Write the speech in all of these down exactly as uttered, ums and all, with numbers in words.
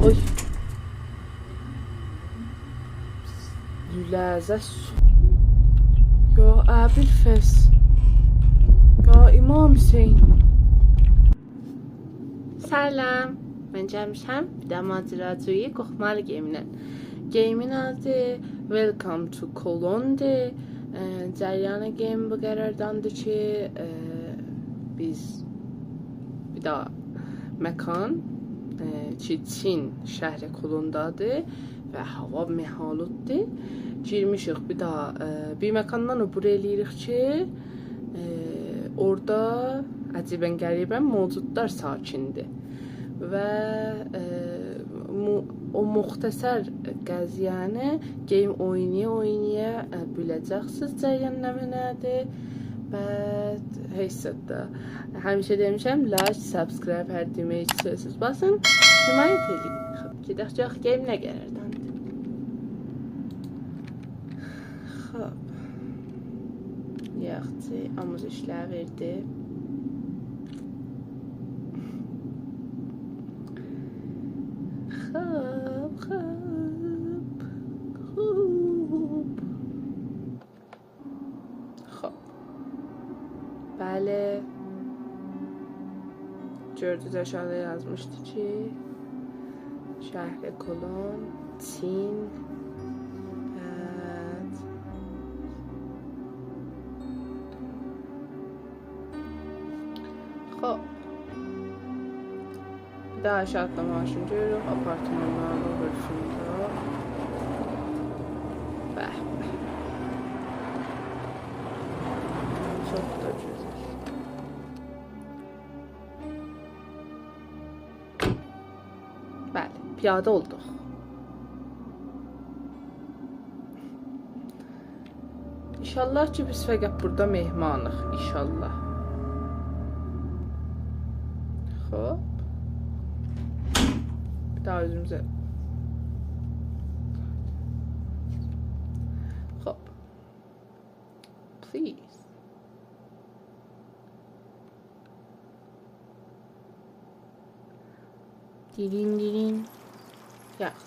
اوی. لوله‌زه سو. یا ابوالفضل. یا امام حسین. سلام. من گلمیشم بیر دنه ماجراجویی قورخمالی گیمینن. گیمین آدی Welcome to Cologne-دیر. ائ، جریان گیم بو قرارداندیر کی، ائ، بیز بیر داها مکان، ائ، کی، چین شهر کلون‌دادیر و هاوا مه‌آلوددور. گیرمیشیک بیر داها، ائ، بیر مکاندان عبور ائله‌ییریک کی، ائ، اورادا عجیباً غریباً موجودلار ساکن‌دیر. و، ائ، مو-، او مختصر قضیه‌نی گیم اوینایا اوینایا، ائ، بیله‌جکسینیز جریان نمنه‌دیر. و هئچ زاد دا. همیشه دئمیشم، لایک، سابسکرایب، هر دویمه‌یه کی سؤزسوز باسین، حمایت ائدین. خوب، گئدک گؤرک گیم نه قرارداندیر. خوب. یاخشی، آموزش‌لر وئردی. خوب، خوب، خوب. خوب. بلی. گؤردونوز، آشاغیدا یازمیشدی کی، شهر کلون، چین، بعد. خوب. بیر داها آشاغیدا ماشین گؤروروک، آپارتمانلارین قورخوسوندا. به، به. چوخ دا گؤزل. بلی، پیاده اولدوق. ان‌شاءالله کی، بیز فقط بورادا مهمانیق، ان‌شاءالله. خوب. بیر داها اؤزوموزه. خوب. Please. دیرین، دیرین. یاخشی.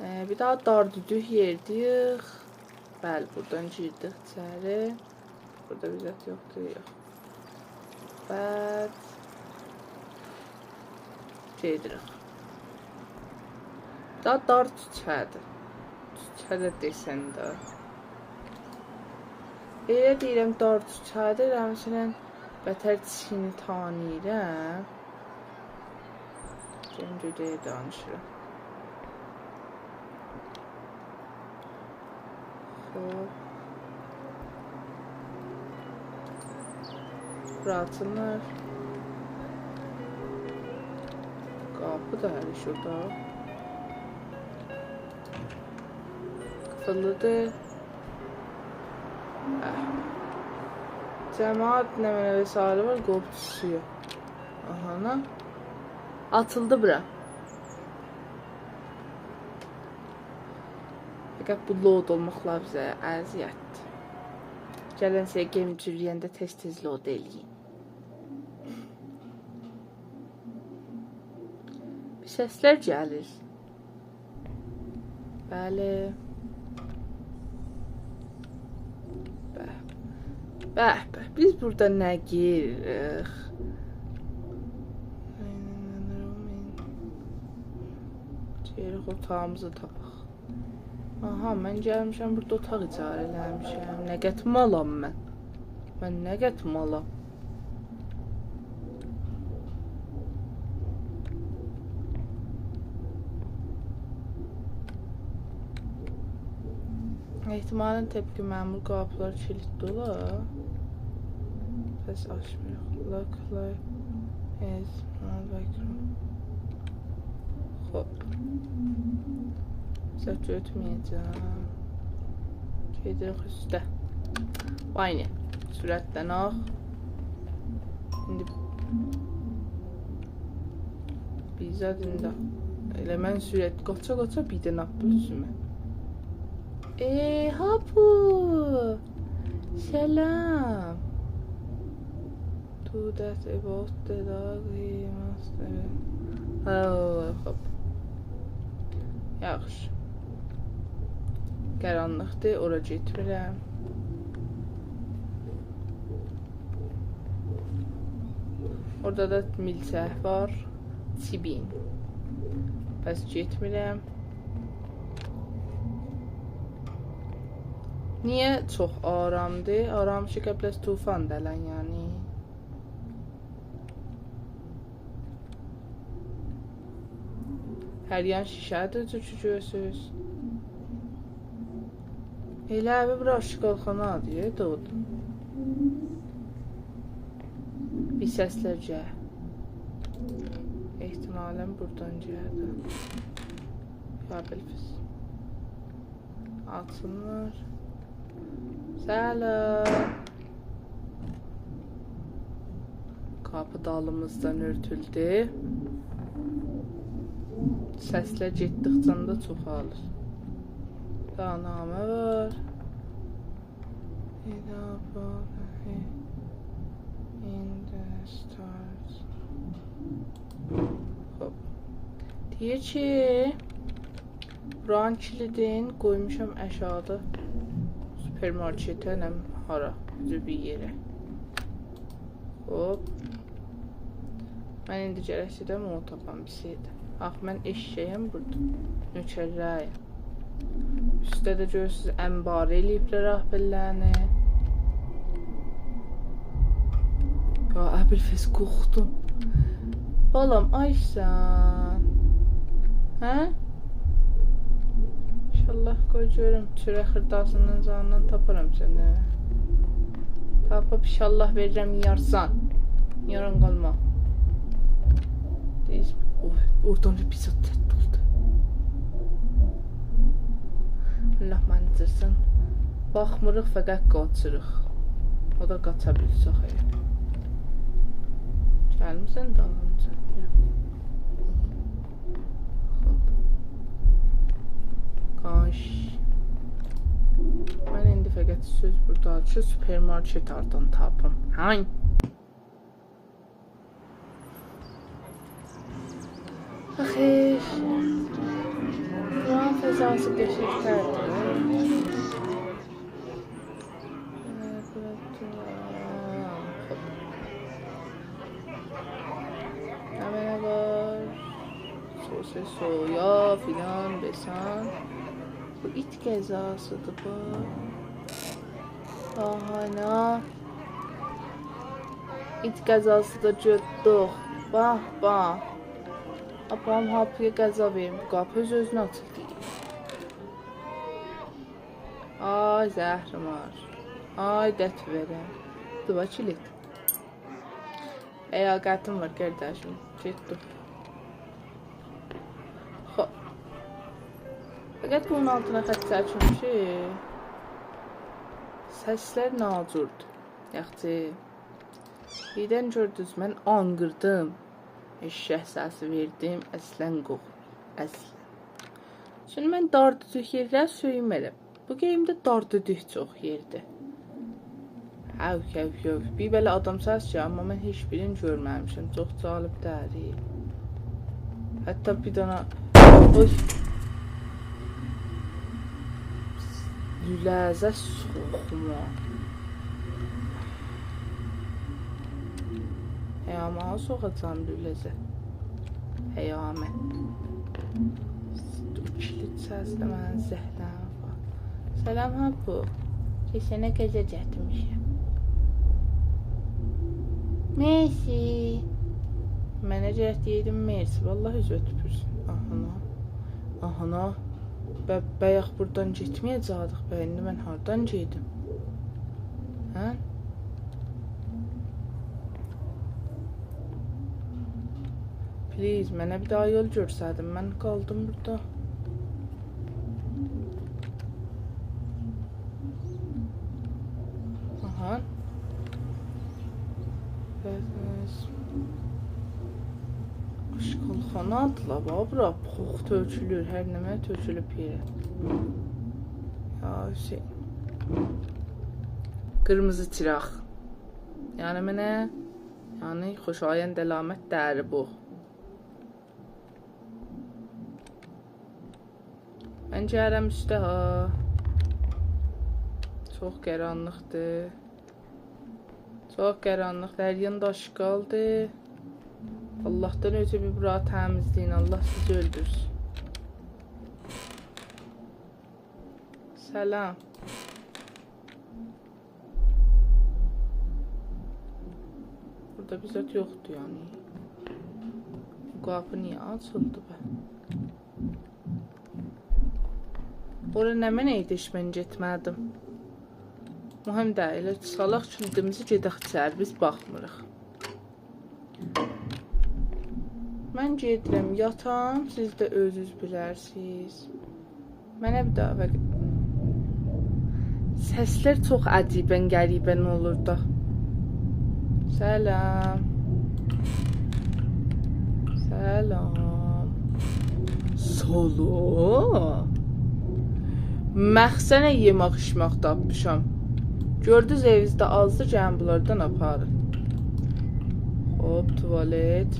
ائ، بیر داها دار دودوک یئرده‌ییک. بلی، بورادان گیردیک ایچری. بورادا بیر زاد یوخدور، یوخ. بعد گئدیریک. داها دار کوچه‌دیر. کوچه ده دئسن ده. ائله دئییرم، دار کوچه‌دیر، همچنین بتر چینی تانیییرام. گلین گؤرک دانیشیرام. خوب. بورا آچیلمیر. قاپی دا هله اورادا. قیفیللی‌دیر. هه. جماعت نمنه وسایلی وار، قویوب دوشویور. آها، نه؟ آچیلدی بورا. فقط بو load اولماقلار بیزه اذیت‌دیر. گلن سری گیم جورله‌ینده تئز-تئز load ائله‌یین. بیر سسلر گلیر. بلی. به، به، به. بیز بورادا نه گیریریک؟ گیریریک، اوتاغیمیزی تاپاق. آها، من گلمیشم، بورادا اوتاق اجاره ائله‌میشم. نه قدر مالام من؟ من نه قدر مالام؟ احتمالاً طبق معمول قاپیلار کیلیدلی اولار. پس آچمیریق. Lock light is not working. خوب. زاد گؤتورمه‌یه‌جم. گئدیریک اوسته. وای نه. سرعتدن آخ. ایندی بیر زاد ایندی. ائله من سرعت قاچا-قاچا بیر دنه آتدیم اوزومه. ای، هاپو. سلام. Do that about the dog, he must have اوو، خوب. یاخشی. قارانلیقدیر، اورا گئتمیرم. اورادا دا میلچک وار. چیبین. پس گئتمیرم. نییه چوخ آرامدیر؟ آرامشی قبل از طوفان دلن، یعنی. هر یان شیشه‌دیر، چوخ گؤرورسوز. ائله بیل بورا آشغالخانادیر، دوغرو. بیر سسلر گلیر. احتمالاً بوردان گلدی. یا بیلفیس. آچیلمیر. سلام. قاپی دالیمیزدان اؤرتولدو. سسلر گئتدیکجه ده چوخالیر. داها نامه وار. In the stars. خوب. دئییر کی، بورانین کیلیدین قویموشام آشاغیدا. سوپرمارکته، نم هارا؟ اوزو بیر یئره. خوب. من ایندی گرک گئدم، اونو تاپام بیر شئیده. آخی من ائششه‌یم بورادا. نؤکرلریم. اوسته ده گؤرورسوز، انبار ائله‌ییبلر آخی بئله‌نی. یا ابوالفضل، قورخدوم. بالام، آجسان؟ هه؟ ان‌شاءالله، قوی گؤروم، چؤرک خیرداسیندان زادیندان تاپارام سنه. تاپیب ان‌شاءالله وئررم، یئیرسن. یئیرن قالما. دئییز، اوی، اورادان بیر پیس آت رد اولدو. الله منی ایتیرسین. باخمیریق، فقط قاچیریق. او دا قاچا بیلسک اگر. گلمیسن دالینجا. خوب. قاچ. من ایندی فقط سؤز بوردادیر کی، سوپرمارکت هاردان تاپیم؟ هی؟ آخی، بورانین فضاسی قشنگ‌تردیر. نمنه وار؟ سس سویا فلان، بسان. بو ایت غذاسی‌دیر بو. آها، نه؟ ایت غذاسی دا گؤتدوک. باخ، باخ. آپام هاپی‌یا غذا وئرمیر. قاپی اؤز-اؤزونه آچیلدی. آی، زهرمار. آی، دت وئره. دورا کیلید. لیاقتیم وار، قارداشیم. گئتدیم. خوب. فقط بونون آلتینا خط چکیم کی، سسلر ناجوردور. یاخشی. بیردن گؤردونوز، من آنقیردیم. ائششک سسی وئردیم، اصلاً قورخ-، اصلاً. چونکی من دار-دوزوک یئرلری سؤیمرم. بو گیمده دار-دودوک چوخ یئردیر. هاو، هاو، هاو. بیر بئله آدام سسی کی، آمما من هئچ بیرینی گؤرمه‌میشم. چوخ جالب دئییل. حتی بیر دنه، اوی. لوله‌زه سوخما. حیاما سوخاجاغام لوله‌زه. حیاما. او کیلید سسی ده منی زهله‌میر. سلام، هاپو. کئچنه گئجه گتیرمیشم. مرسی. منه گرک دئیه‌یدین مرسی. والله اوزو توپورسون. آهانا. آهانا. به-، بایاق بوردان گئتمه‌یه‌جکدیک به. ایندی من هاردان گئدیم؟ هه؟ Please، منه بیر داها یول گؤرسدین. من قالدیم بورادا. آها. بس. آشغالخانادیر لا، باخ، بورا پوخ تؤکولور، هر نمنه تؤکولوب یئره. یا حسین. قیرمیزی چیراق. یعنی منه، یعنی خوشایند علامت دئییل بو. من گلم اوسته ها. چوخ قارانلیقدیر. چوخ قارانلیقدیر. هر یان آشغالدیر. آللاهدان اؤترو بیر بورانی تمیزله‌یین. آللاه سیزی اؤلدورسون. سلام. بورادا بیر زاد یوخدور، یعنی. بو قاپی نییه آچیلدی به؟ اورا نمنه ایدی، هئچ من گئتمه‌دیم. مهم دئییل، ائله سالاق کیلیدیمیزی، گئدک ایچری، بیز باخمیریق. من گئدیرم یاتام، سیز ده اؤزونوز بیلرسینیز. منه بیر داها وق-، سسلر چوخ عجیبن غریبن اولور دا. سلام. سلام. سلام. مخزنه یئمک ایچمک تاپمیشام. گؤردونوز، ائوینیزده آزدی، گلین بونلاردان آپارین. خوب، توالت.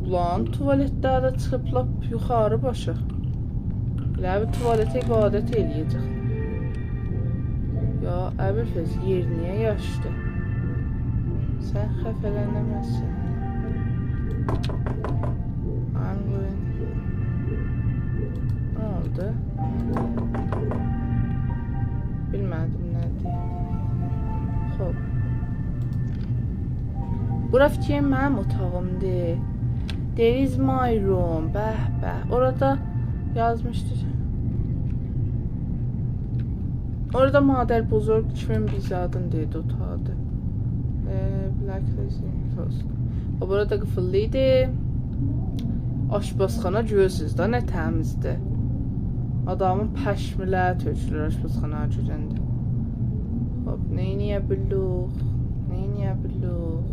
اولان، توالتلر ده چیخیب لاپ یوخاری باشا. ائله بیل توالته عبادت ائله‌یه‌جک. یا ابوالفضل، یئر نییه یاشدی؟ سن خفه‌لنمه‌سن. I'm going. نه اولدو؟ بیلمه‌دیم نه‌دیر. خوب. بورا فیکر منیم اوتاغیمدیر. There is my room. به، به. اورادا یازمیشدی. اورادا مادر بزرگ کیمین بیر زادین دئدی اوتاغیدی. ائ، Black Lace Closet. او، بورا دا قیفیللی ایدی. آشپزخانا گؤرورسونوز دا نه تمیزدیر. آدامین پشملری تؤکولور آشپزخانا گیرنده. خوب، نئینیه بیللوق؟ نئینیه بیللوق؟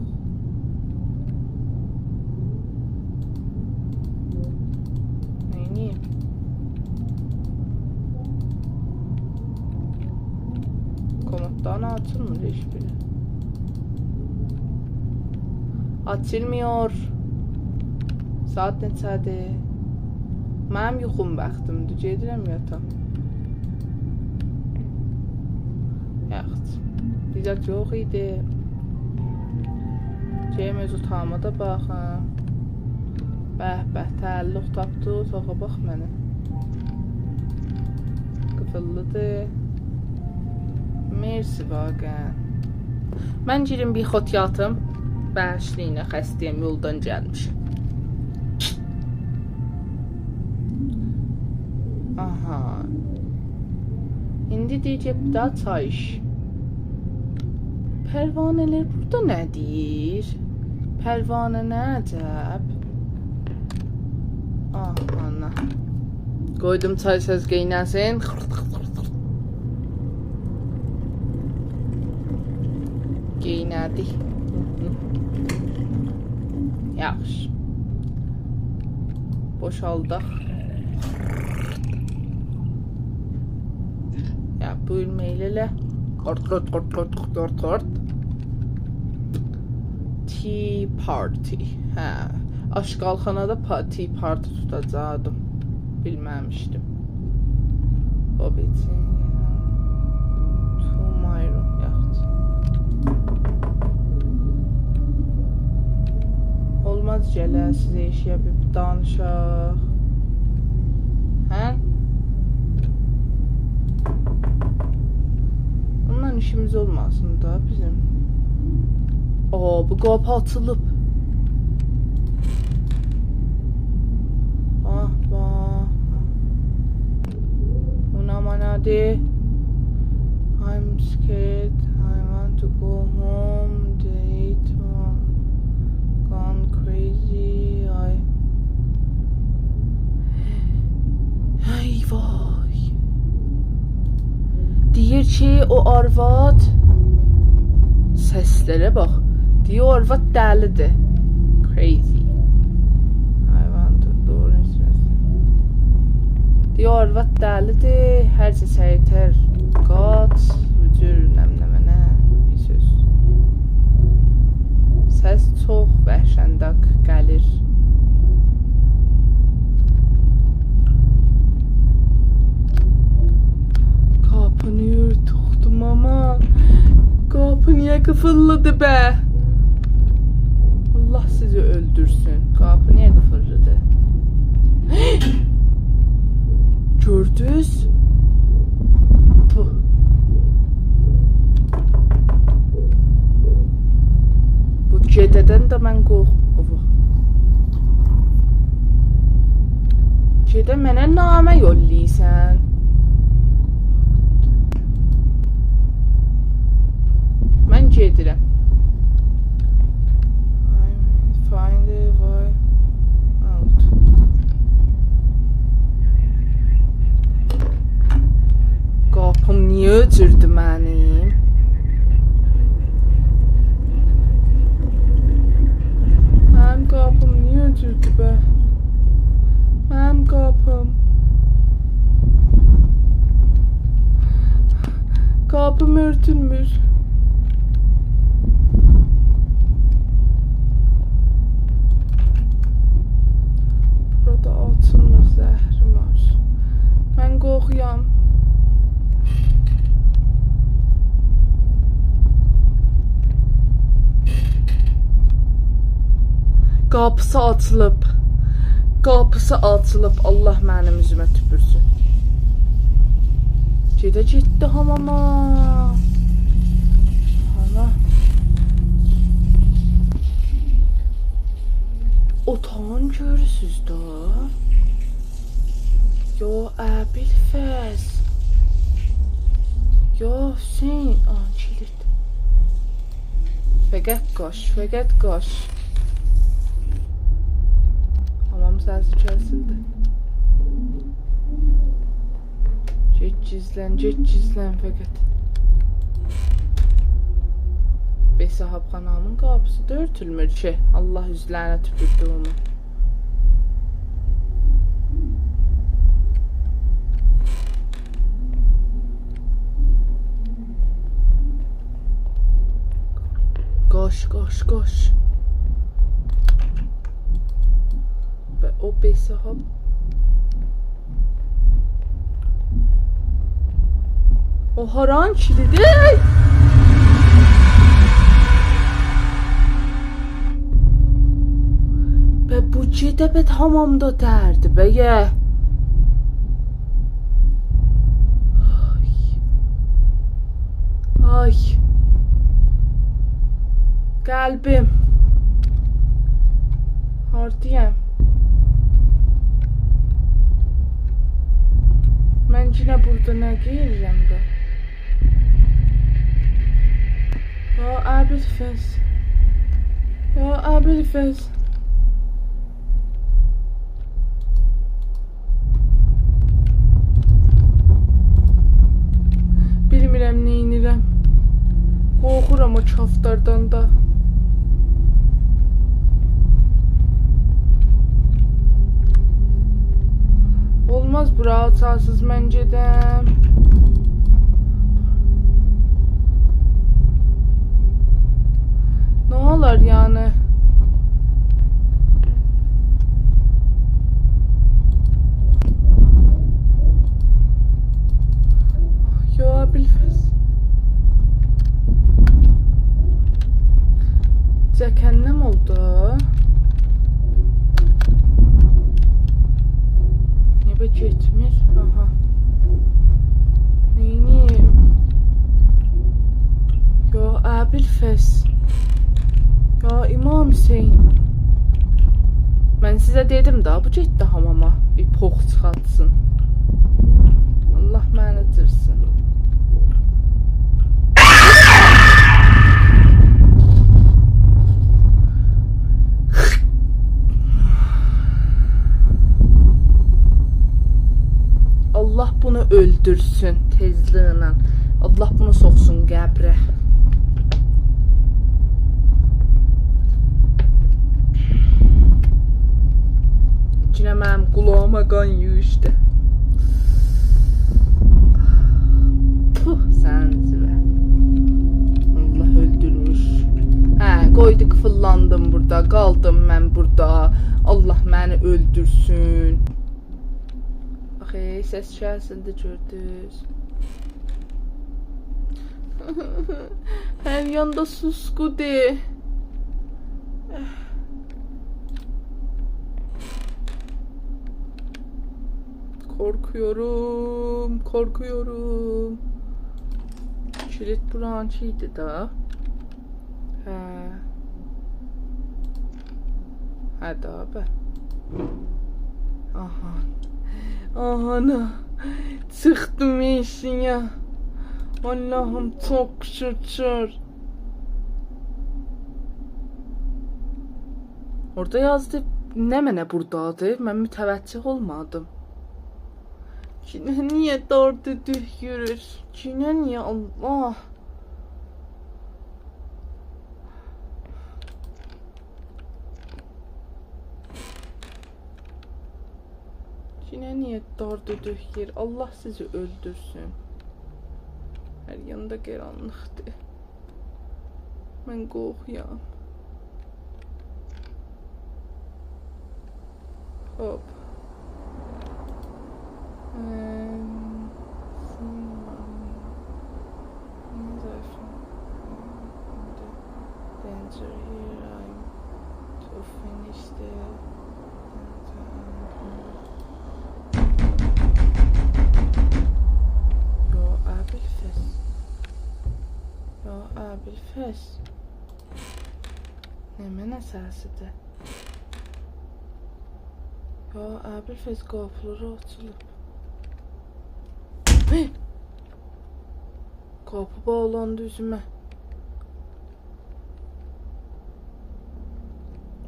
نئینییم؟ کمدلر آچیلمیر هئچ بیری. آچیلمیر. ساعات نئچه‌دیر؟ منیم یوخوم واختیمدیر. گئدیرم یاتام. یاخشی. بیر زاد یوخ ایدی. گئدیم اؤز اوتاغیما دا باخیم. به، به، تعلق تاپدی. اوتاغا باخ منیم. قیفیللیدیر. مرسی واقعاً. من گیریم بیر خوت یاتیم. باغیشلایین، خسته‌یم، یولدان گلمیشم. آها. ایندی دئییر کی، بیر داها چای ایچ. پروانه‌لر بوردا نه دئییر؟ پروانه نه عجب؟ آه، آنا. قویدوم چای سس قئینه‌سین. قئینه‌دی. یاخشی. بوشالداق. یا، بویور، میل ائله. قورت، قورت، قورت. Tea party. هه. آشغالخانادا پا-، tea party توتاجاقدیم. بیلمه‌میشدیم. او بیتین. To my room. یاخشی. اولماز گله سیزه ائشیگه بیر دانیشاق. هه؟ اوننان ایشیمیز اولماسین دا بیزیم. آ، بو قاپی آچیلیب. آه، واه. بو نمنه‌دیر؟ I'm scared. I want to go home. The heat gone crazy. I آی وای. دئییر کی، او آرواد، سسلره باخ. دئییر، او آرواد دلی‌دیر. Crazy. حیوان دا دوغرو ایسته‌ییرسن. دئییر، او آرواد دلی‌دیر. هر چی سریعتر قاچ، بو جور نمنه‌منه بیر سؤز. سس چوخ وحشتناک گلیر. قیفیللی‌دیر به. الله سیزی اؤلدورسون. قاپی نییه قیفیللی‌دیر؟ گؤردونوز؟ پوه. بو گئده‌دن ده من قورخ-، اوه. گئده منه نامه یوللاییرسان. من گئدیرم. Find a way out. قاپیم نییه او جوردو منیم؟ منیم قاپیم نییه او جوردو به؟ منیم قاپیم. قاپیم اؤرتولمور. بورادا آچیلمیر، زهریم وار. من قورخورام. قاپیسی آچیلیب. قاپیسی آچیلیب. الله منیم اوزومه توپورسون. گئده گئتدی حاماما. آنا. اوتاغین گؤرورسوز دا. یا ابوالفضل. یا حسین. آ، کیلید. فقط قاچ، فقط قاچ. تامام، سسی کسیلدی. گئت گیزلن، گئت گیزلن فقط. بی‌صاحاب‌خانانین قاپیسی دا اؤرتولمور کی، الله اوزلرینه توپوردو اونو. قاچ، قاچ، قاچ. به، او بی‌صاحاب. او هارانین کیلیدی؟ به، بو گئده به حامامدا دردی، به، یه. آی. آی. قلبیم. هاردایام؟ من یئنه بورادا نه گئییرم ده؟ یا ابوالفضل. یا ابوالفضل. بیلمیرم نئینیرم. قورخورام او کافتاردان دا. اولماز بورا آچارسیز، من گئدم. نه اولار یعنی؟ یا ابوالفضل. جهنم اولدو. نییه به گئتمیر؟ آها. نئینیم؟ یا ابوالفضل. یا امام حسین. من سیزه دئدیم دا، بو گئتدی حاماما. بیر پوخ چیخارتسین. الله منی ایتیرسین. الله بونو اؤلدورسون تئزلیکله. الله بونو سوخسون قبره. یئنه منیم قولاغیما قان ییغیشدی. پوه، سنین زیوه. الله اؤلدورموش. هه، قویدو کی، فیرلاندیم بورادا، قالدیم من بورادا. الله منی اؤلدورسون. آخی، سس گلسین ده گؤردوز. هر یاندا سوسکودور. Korkuyorum, korkuyorum. کیلید بورانینکی ایدی ده. هه. هه دا، به. آها. آها، نه. چیخدیم ائشییه. آللاهیم، چوخ شوکور. اورادا یازدی، نمنه بوردادیر؟ من متوجه اولمادیم. گینه نییه دار دودوک یورور؟ گینه نییه، الله؟ گینه نییه دار دودوک یئر؟ الله سیزی اؤلدورسون. هر یاندا قارانلیقدیر. من قورخورام. خوب. ام، Danger here, I'm to finish the یا ابوالفضل. یا ابوالفضل. نمنه سسیدیر؟ یا ابوالفضل، قاپیلاری آچیلیب. هئی! قاپی باغلاندی اوزومه.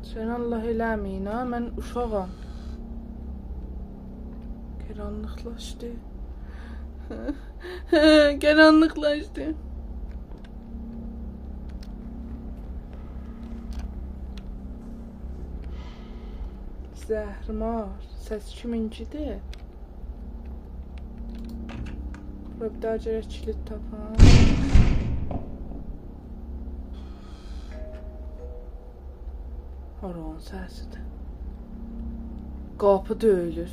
سن الله ائله‌مه‌یین ها، من اوشاغام. قارانلیقلاشدی. قارانلیقلاشدی. زهرمار. سس کیمینکیدیر؟ بورا بیر داها گرک کیلید تاپام. هارانین سسیدیر؟ قاپی دؤیولور.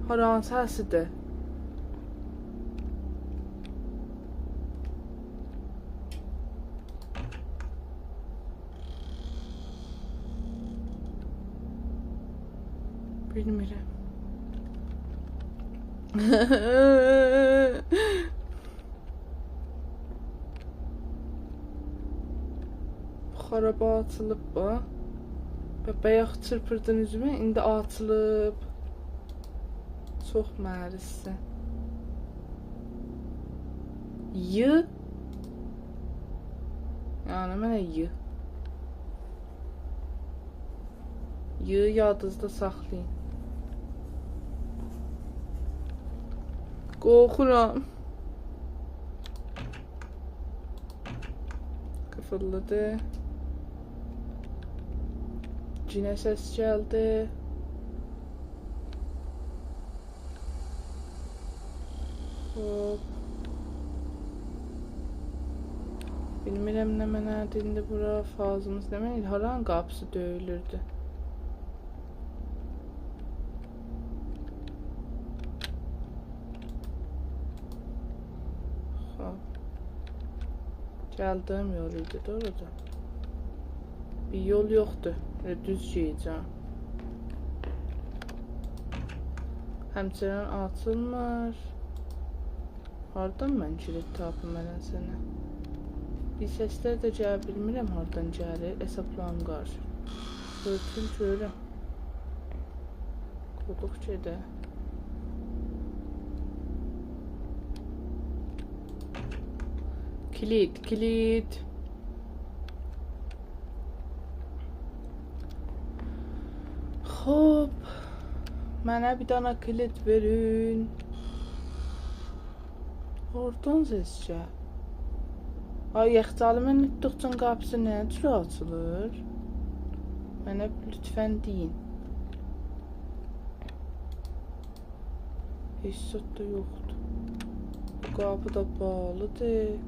هارانین سسیدیر؟ بیلمیرم. خارابا آچیلیب بو. به، بایاق چیرپیردین اوزومه، ایندی آچیلیب. چوخ مریض‌سن. ی؟ یعنی منه ی. ی یادینیزدا ساخلایین. قورخورام. قیفیللی‌دیر. گینه سس گلدی. خوب. بیلمیرم نمنه‌دیر ایندی بورا، فازیمیز نمنه؟ هارانین قاپیسی دؤیولوردو؟ خوب. گلدیگیم یول ایدی، دوغرودان. بیر یول یوخدور. ائله دوز گئده‌جم. پنجره آچیلمیر. هاردان من کیلید تاپیم منه سنه؟ بیر سسلر ده گلیر، بیلمیرم هاردان گلیر. حسابلام قارشی. اؤرتون گؤرم. قودوق گئده. کیلید، کیلید. خوب. منه بیر دانا کیلید وئرین. هاردان سس گلیر؟ آی، یخچالی من اوتدوقجا قاپیسی نه جور آچیلیر؟ منه لطفاً دئیین. هئچ زاد دا یوخدور. بو قاپی دا باغلی‌دیر.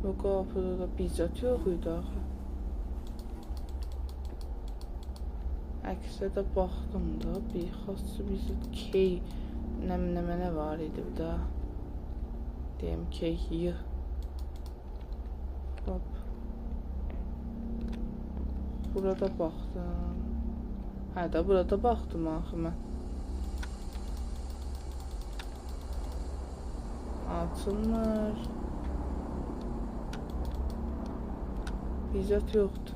بو قاپیدا دا بیر زاد یوخ ایدی آخی. عکسه ده باخدیم دا، بیر خاص بیر کئی، نه، نمنه وار ایدی بیر ده. دئییم کئی، ییغ. هوپ. بورادا باخدیم. هه ده، بورادا باخدیم آخی من. آچیلمیر. بیر زاد یوخدور.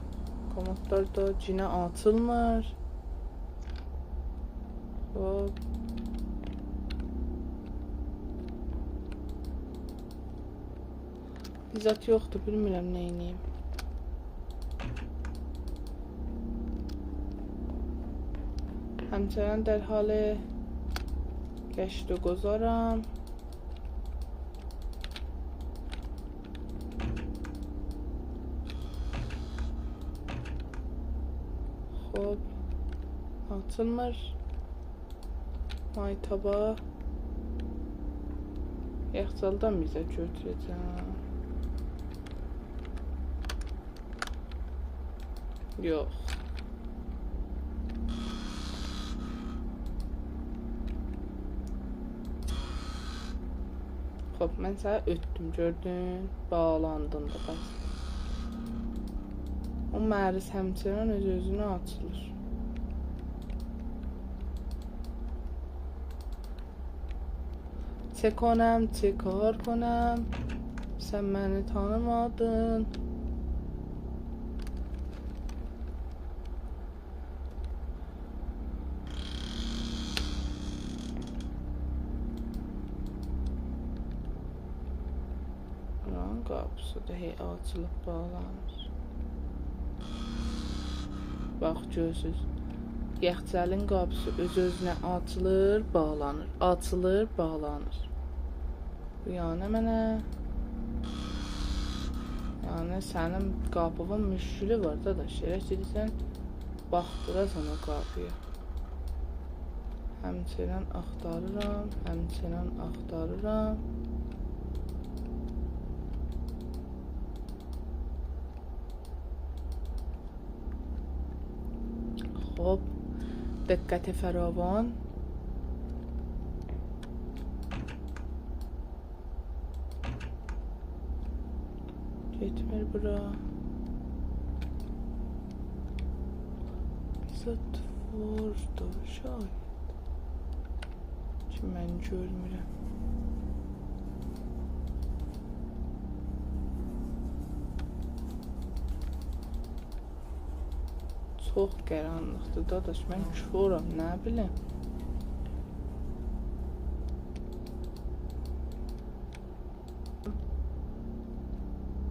کامودلار دا یئنه آچیلمیر. هوپ. بیر زاد یوخدور، بیلمیرم نئینییم. همچنان در حال گشت و گذارم. خوب. آچیلمیر. مایتابا. یخچالدان بیزه گؤتوره‌جم. یوخ. خوب، من سنی اؤتدوم، گؤردون؟ باغلاندین دا بس. او مریض همچنان اؤز-اؤزونه آچیلیر. چه کنم، چه کار کنم؟ سن منی تانیمادین. بورانین قاپیسی دا هئی آچیلیب باغلانیر. باخ، گؤرورسوز. یخچالین قاپیسی اؤز-اؤزونه آچیلیر، باغلانیر. آچیلیر، باغلانیر. بو یعنی منه، یعنی سنین قاپیوین مشکلی وار، داداش. ائله گئدیرسن، باخدیراسان او قاپییا. همچنان آختاریرام، همچنان آختاریرام. خوب، دقت فراوان. گئتمیر بورا. بیر زاد وار دا، شاید. کی، من گؤرمورم. چوخ قارانلیقدیر، داداش، من کورام، نه بیلیم.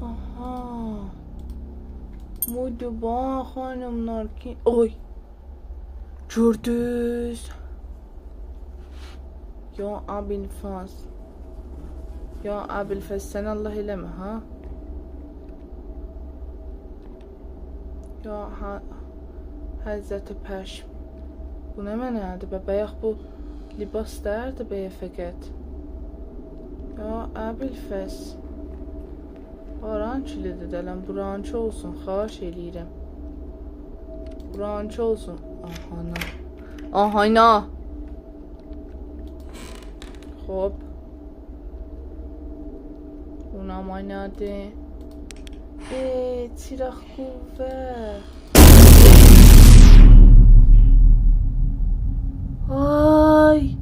آها. بودو، باخ، خانیملار کی، اوی. گؤردونوز؟ یا ابوالفضل. یا ابوالفضل، سن الله ائله‌مه، ها؟ یا ح-، حضرت پشم. بو نمنه‌دیر به؟ بایاق بو لباس دئییردی به فقط. یا ابوالفضل. بورانین کیلیدی دئییلم، بورانینکی اولسون، خواهش ائله‌ییرم. بورانینکی اولسون. آهانا. آهانا. خوب. بو نمنه‌دیر؟ ای، چراغ قوه. آی.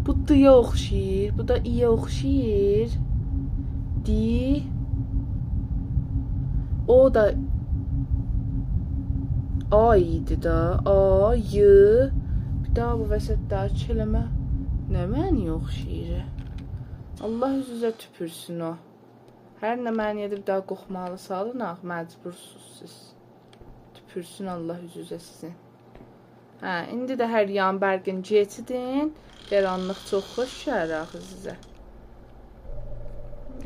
بو دی‌یه اوخشاییر، بو دا ای‌یه اوخشاییر. دی. او دا آ ایدی دا، آ، ی. بیر داها بو وسطده‌کی کلمه نمنه‌یه اوخشاییر؟ الله اوزونوزه توپورسون او. هر نمنه‌یه ده بیر داها قورخمالی سالین، آخی مجبورسوز سیز. توپورسون الله اوزونوزه سیزین. هه، ایندی ده هر یان برقین کئچیدین. قارانلیق چوخ خوش گلیر آخی سیزه.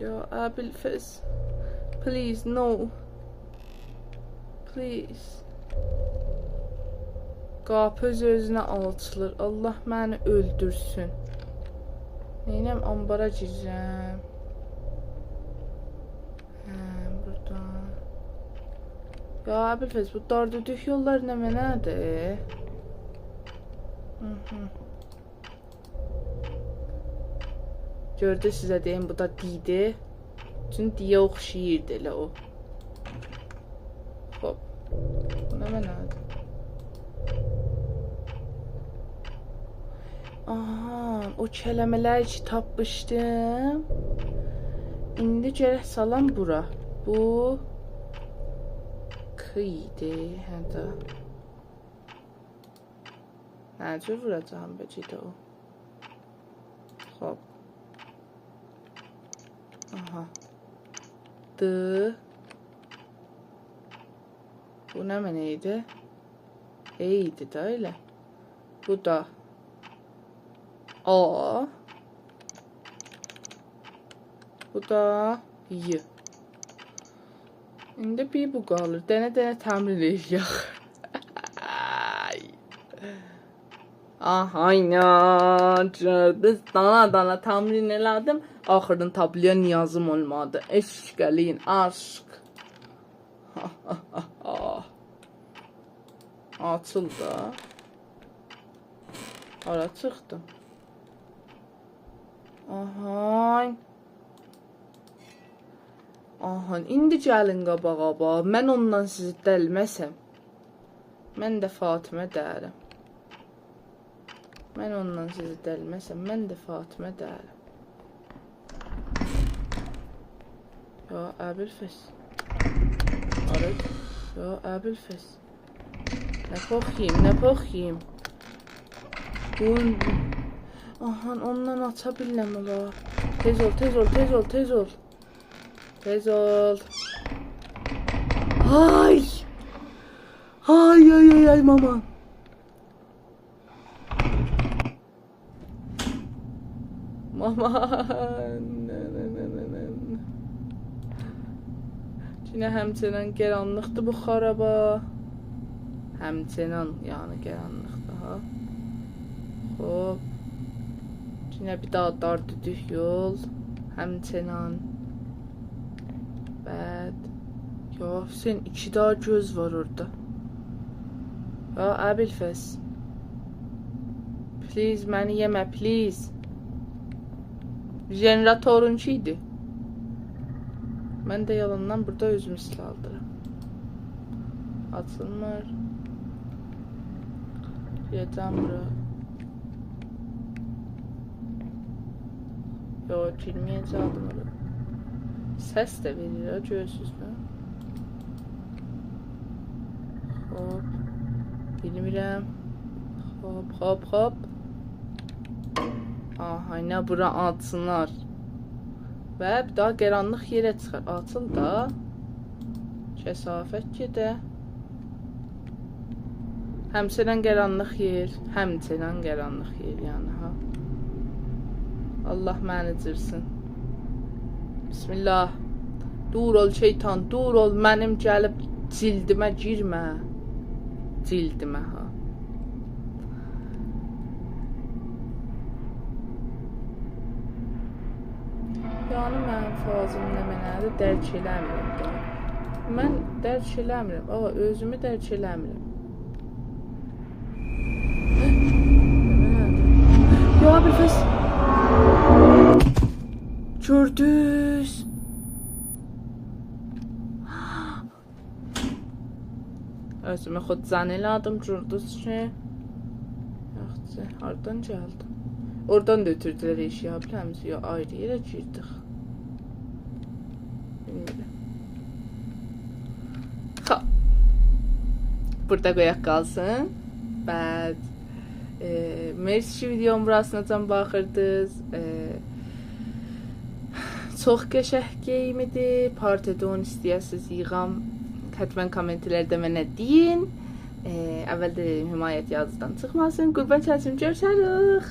یا ابوالفضل. Please, no. Please. قاپی اؤز-اؤزونه آچیلیر. الله منی اؤلدورسون. نئینیم، آنبارا گیرم. هه، بورادا. یا ابوالفضل، بو دار دودوک یوللار نمنه‌دیر؟ هی هی. گؤردو، سیزه دئییم، بو دا دی‌دی. چون دی‌یه اوخشاییردی ائله او. خوب. بو نمنه‌دیر؟ آها، او کلمه‌لر کی تاپمیشدیم. ایندی گرک سالام بورا. بو ک ایدی، هه ده. نه جور ووراجاغام بئجه ده او؟ خوب. آها. د. بو نمنه ایدی؟ ای ایدی ده ائله. بو دا آ. بو دا ی. ایندی بیر بو قالیر. دنه-دنه تمرین ائله‌یک. آی. آها، اینا، گؤردونوز، دانا-دانا تمرین ائله‌دیم. آخیرین تابلویا نیازیم اولمادی. عشق ائله‌یین، عشق. آچیل دا. هارا چیخدیم؟ آها. آها، ایندی گلین قاباغا، باخ. من اوندان سیزی دلمه‌سم، من ده فاطمه دئیرم. من اوندان سیزی دلمه‌سم، من ده فاطمه دئیرم. یا ابوالفضل. آره. یا ابوالفضل. نه پوخ یئییم، نه پوخ یئییم. بو، آها، اوندان آچا بیللم اولار. تئز اول، تئز اول، تئز اول، تئز اول. تئز اول. آی! آی، آی، آی، آی، مامان. مامان. نه، نه، نه، نه، نه. یئنه همچنان قارانلیقدیر بو خارابا. همچنان، یعنی قارانلیقدیر ها. خوب. یئنه بیر داها دار دودوک یول. همچنان. بعد. یا حسین، ایکی داها گؤز وار اورادا. یا ابوالفضل. Please، منی یئمه، please. ژنراتورونکی ایدی. من ده یالاندان بورادا اؤزومو سیلاحلاییرام. آچیلمیر. گیره‌جم بورا. یوخ، گیرمه‌یه‌جکدیم اورا. سس ده وئریر ها، گؤرورسوز ده. خوب. بیلمیرم. خوب، خوب، خوب. آها، اینا بورا آچیلار. و بیر داها قارانلیق یئره چیخار. آچیل دا. کثافت گئده. همچنان قارانلیق یئر، همچنان قارانلیق یئر، یعنی ها. الله منی جیرسین. بسم الله. دور اول شیطان، دور اول، منیم گلیب جیلدیمه گیرمه. جیلدیمه ها. یعنی منیم فازیم نمنه‌دیر، درک ائله‌میرم دا. من درک ائله‌میرم، آقا، اؤزومو درک ائله‌میرم. نمنه‌دیر؟ یا ابوالفضل. گؤردوز. اؤزومو خودزن ائله‌دیم، گؤردوز کی. یاخشی، هاردان گلدیم؟ اورادان دا اؤتوردولر ائشیگی، بیلمیرم، یا آیری یئره گیردیک. بیلمیرم. خوب. بورادا قویاق قالسین. بعد، ائ، مرسی کی ویدیومون بوراسیناجان باخیردینیز. ائ، چوخ قشنگ گیم ایدی. پارت دو ایسته‌یه‌سیز ییغام، حتماً کامنت‌لرده منه دئیین. ائ، اول ده حمایت یادیزدان چیخماسین. قوربان کسیم، گؤروشه‌ریک.